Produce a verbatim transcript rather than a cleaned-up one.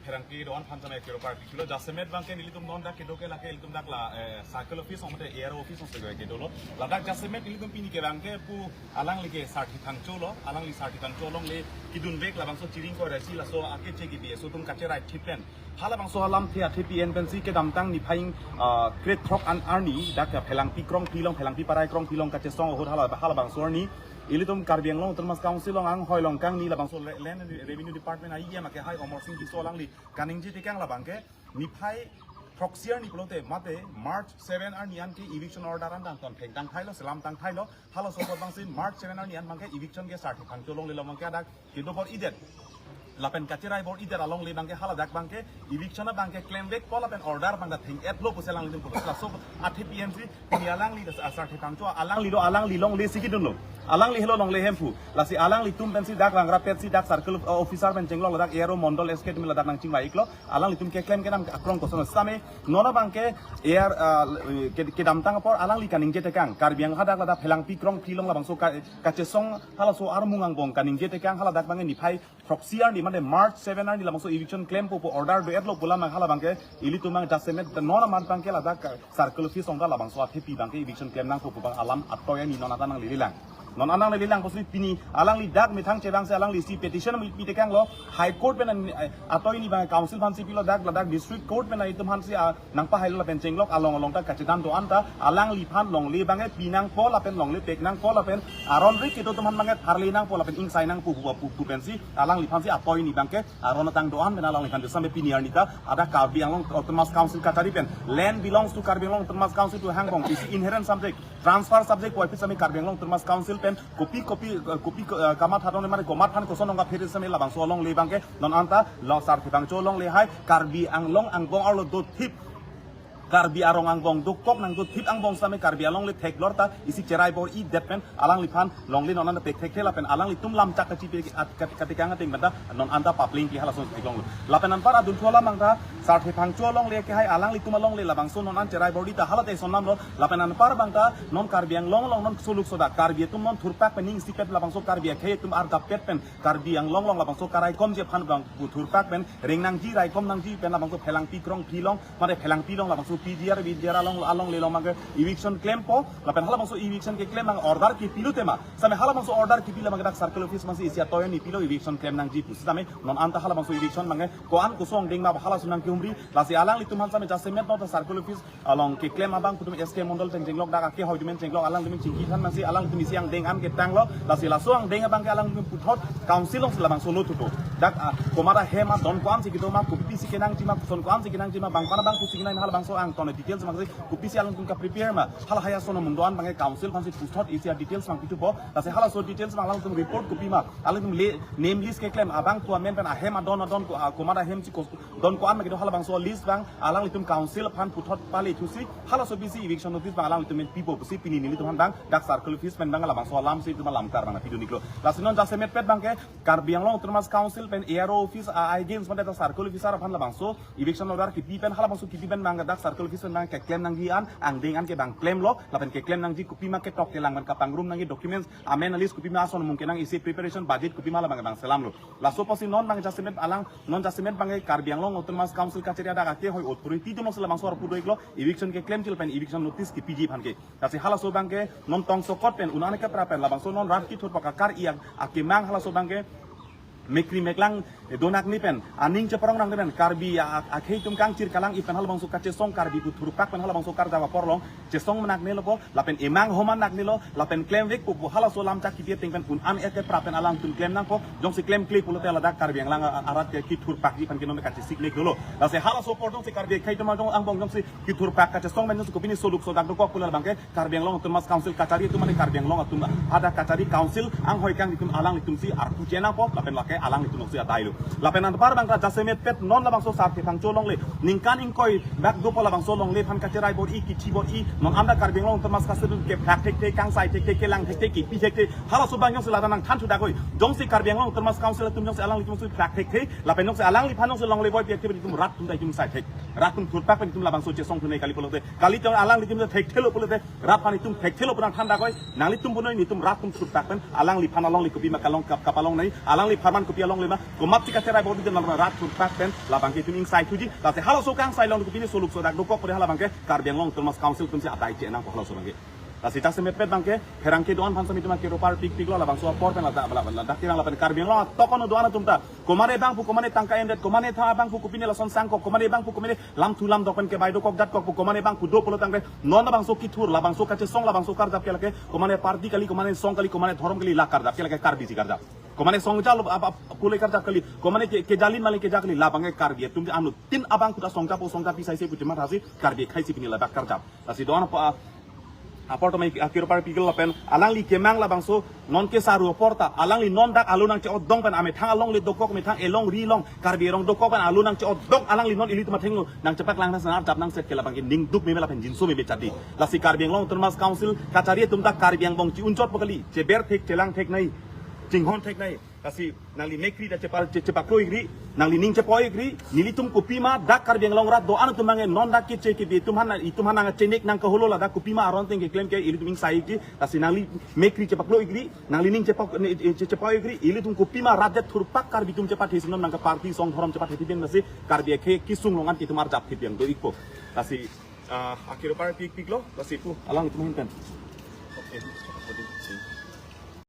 Pherangke do-an aphan tame kero parpiklo. Jasemet abangke nelitum non dak kedo ke lake ilitum dak la, eh, circle office ong mate A R O office ong se kedo lo. Ladak jasemet nelitum pini ke abangke pu alangli ke sarthe thangcho lo, alangli sarthe thangcho alongle kedun vek labangso Chiring Koirasi laso akeche ke B S O atum kacherai thip pen. Halabangso alamthe athepi en pensi kedamtang niphai, ah, krethrok an arni dak Phelangpi krongphli along, Phelangpi parai krongphli along kachesong ahut hala, halabangso arni ilitum Karbi Anglong Autonomous Council along anghoi along kangni labangso le-, Land and Revenue Department a-E M akehai Amarsing Tisso alangli kaningje tekang labangke niphai throksi arni pulote mate March seven arni an ke eviction order an dang ton thengtang thailo, selamtang thailo. Halaso apot abangsi March seven arni an abangke eviction ke sarthe thangcho alongle lo abangke adak kedo bor-idet lapen kacherai bor-idet alongle abangke haladak abangke eviction abangke klem vekpo lapen order abangke theng-etlo pusi alanglitum pulo. Laso athepi ensi pini alangli, ah, sarthe thangcho alangli lo, alangli longle si kedunlo. Alangli helo longle hemphu. Lasi alanglitum pensi dak rangrap petsi dak circle, uh, officer pen chenglok ladak A R O Mondol S K atum ladak nangchingvai-iklo. Alanglitum keklem kenam akrong koson same non abangke A R, uh, ke-, kedamtang apor alangli kaningje tekang. Karbi Anglong hadak ladak Phelangpi krongphli along labangso ka-, kachesong halaso armung angbong kaningje tekang haladak abangke niphai throksi arni mate March seven arni labangso eviction klempo pu order do-etlo pu alam halabangke ilitum abang jasemet non amat abangke ladak circle office ong ta labangso athepi abangke eviction klem nangpo pu abang alam atoi ani non anta nanglelelang. Non anta nanglelelang pusi pini alangli dak methang chevangsi alangli si petition pi tekanglo High Court pen an, eh, atoi ni abang council aphansi pilo dak ladak district court pen itum aphansi, ah, nangpahailo lapen chenglok along along ta kachedam do-an ta alangliphan longle abangke pi nangpo lapen longle pek nangpo lapen aron ri kedo atum aphan abangke tharle nangpo lapen ingsai nangpo pu, pu, pu pensi alangliphansi atoi ni abangke aron atang do-an pen alangliphan do same pini arni ta adak Karbi Anglong Autonomous Council kachari pen land belongs to Karbi Anglong Autonomous Council to hangbong isi inherent subject, transfer subject puvoiphit same Karbi Anglong Autonomous Council pen kopi kopi, eh, kopi, eh, kamatha dong mane komat aphan koson nong kaphere same labangso alongle abangke non anta lo sarthe thangcho alongle hai Karbi Anglong angbong arlo dothip, Karbi arong angbong dokok nangdothip angbong same Karbi alongle theklor ta isi cherai bor-idet pen alangliphan longle non anta pek thekthe lapen alanglitum lamchak kachipi at kat-, katikang ateng pen ta non anta papling ki halason theklonglo. Lapen anpar adunthu alam abang ta sarthe thangcho alongle kehai alanglitum alongle labangso non an cherai bor-i ta halate son namlo. Lapen anpar abang ta non Karbi Anglong along non soluk sodak Karbi atum non thurpak pen ningsipet labangso Karbi akhei atum argapet pen Karbi Anglong along labangso karaikomji aphan abang pu thurpak pen reng nangji raikom nangji pen labangso Phelangpi krongphli along mate Phelangpi along labangso P G R, V G R along, alongle along abangke eviction klempo lapen halabangso eviction keklem abang order kepilo tema. Same halabangso order kepi abangke dak circle office aphansi isi atoi ni pilo eviction klem nangji pusi same non anta halabangso eviction abangke ko-an koson deng ma halason nangkehumri lasi alanglitum aphan same jasemet non ta circle office along keklem abang kutum S K Mondol pen chenglok dak akehoi atum pen chenglok alangtum chingki than nangsi alangtum isi angdeng an ketanglo lasi laso angdeng abangke alangtum puthot council alongsi labangso lo thuto. Dak, ah, komat ahem adon ko-ansi kedo ma kopisi kenangji ma koson ko-ansi kenangji ma bang pana bang pusi kenang halabangso angton details abangsi kopisi alangtum kaprepare ma hala haya sono mundo an abangke council aphansi puthot isi adetails abang pithupo. Lasi halaso details abang alangtum report kopi ma alangtum le name list keklem abang ko amen pen ahem adon adon ko, ah, komat ahem si ko don ko-an ma kedo halabangso list abang alanglitum council aphan puthot pale thusi halaso bisi eviction notice abang alanglitum pen pipo pusi pini nelitum aphan abang dak circle office pen abang labangso alamsi itum alam kar abang pidun-iklo. Lasi non jasemet pet abangke Karbi Anglong Autonomous Council pen A R O office a-, against mate dak circle officer aphan labangso eviction order kepi pen halabangso kepi pen abang dak circle office pen abang keklem nangji an angdeng an ke abang klemlo lapen keklem nangji kopi ma ketok kelang pen kapangrum nangji documents amen a-list kopi ma ason mung kenang isi preparation budget kopi ma labang abang selamlo. Laso apotsi non abang jasemet alang non jasemet abangke Karbi Anglong Autonomous Council kachari adak akehoi authority atum alongsi labangso arpu do-iklo eviction keklemji lapen eviction notice kepiji aphan ke. Lasi halaso abangke non tongsokot pen un-an kepra pen labangso non rat kethurpak akar-i ak-, akemang halaso abangke mekri meklang, eh, donak ni pen aning cheparong nang pen Karbi a-, a-, akhei atum kangchir kalang-i pen halabangso kachesong Karbi pu thurpak pen halabangso karjap apor along chesong menak nelopo lapen emang homan nak nelo lapen klemvekpo pu halaso lamchak kepi ateng pen un-an kepra pen alangtum klem nangpo. Jongsi klemkle pulote ladak Karbi Anglong a-, arat ke kethurpakji aphan ke non kachesik mek dolo. Lasi halaso apor jongsi Karbi akhei atum jong angbong jongsi kethurpak kachesong pen jongsi kopine soluk sodak dokok pulo abangke Karbi Anglong Autonomous Council kachari atum mane Karbi Anglong atum hadak kachari council anghoi kangni atum alanglitumsi arpu chenangpo lapen lake alanglitum si adailo. Lapen anpar abang ta jasemet pet non labangso sarthe thangcho alongle ningkan ingkoi bak dopo labangso alongle aphan kacherai bor-i kithi bor-i non anta Karbi Anglong Autonomous Council ke phak thekthe kangsai thekthe kelang thekthe kepi thekthe halaso abang jongsi ladak nangthan thu dak hoi jongsi Karbi Anglong Autonomous Council atum jongsi alanglitumsi phak thekthe lapen jongsi alangliphan jongsi longle boi pi thekthe itum rat atum ta itum sai thek rat atum thurpak pen itum labangso chesong thunei kali pulote kali tong alanglitum thekthelo pulote rat aphan itum thekthelo pu nangthan dak hoi nanglitum punoi netum rat atum thurpak pen alangliphan alongle kopi ma kalong kap kap along nei alangliphan kopi alongle ma, komatsi kacherai bor-i den, la rat thurpak pen labangke itum ingsaithuji. Lasi halaso kangsai along kopine soluk sodak dokok pore halabangke Karbi Anglong Autonomous Council atumsi adai chenangpo halaso abangke. Lasi jasemet pet abangke pherangke do-an aphan sami itum akero parpikpiklo, labangso apor pen ladak, ladak, ladak tirang lapen Karbi Anglong atokon do-an atum ta, komane abang pu komane tangka endet, komane tha abang pu kopine lason sangkok, komane abang pu komane lamthu lamdok pen kebai dokok datkok pu, komane abang pu do pulo tangte non labangso kithur, labangso kachesong, labangso karjap ke lake komane party kali, komane song kali, komane dhorom kali, la karjap ke lake Karbisi karjap. Komane song jalo ap, ap, pule karjap kali, komane ke, kejalin male keja kali, labangke Karbi atum anut tin abang kuta song japo song japi saise pu timat hasi Karbi khaisi pini ladak karjap. Lasi do-an apa, apor tome akero parpiklo lapen alangli kemang labangso non ke saru apor ta, alangli non dak alo nangche-otdong pen amethang alongle dokok, methang elong ri long Karbi erong dokok pen alo nangche-otdong, alangli non ilitum athengno nangchepaklang nang senar jap nangset ke labangke ning duk meme lapen jinso meme chadi. Lasi Karbi Anglong Autonomous Council kachari atum ta Karbi angbong chi-unchotpo kali, cheber thek, chelang thek nai, chinghon thek nai. Lasi nangli mekri ta chepa, che, chepaklo-ikri, nangli ning chepo-ikri, nelitum kopima dak Karbi Anglong rat do-an atum abangke non dak keche kebi atum aphan, itum aphan nangchenek nangkaholo, ladak kopima aron ateng keklem ke ilitum ingsaiki. Lasi nangli mekri chepaklo-ikri, nangli ning chepo, ne, che, chepo-ikri, ilitum kopima rat det thurpak Karbi atum chepathesi non nangke party song dhorom chepathesi pen lasi Karbi akhei kesung along an ke itum arjap thepeng do-ikpo. Lasi, ah, akero parpikpiklo, lasi pu alangtum ahin pen. Okay.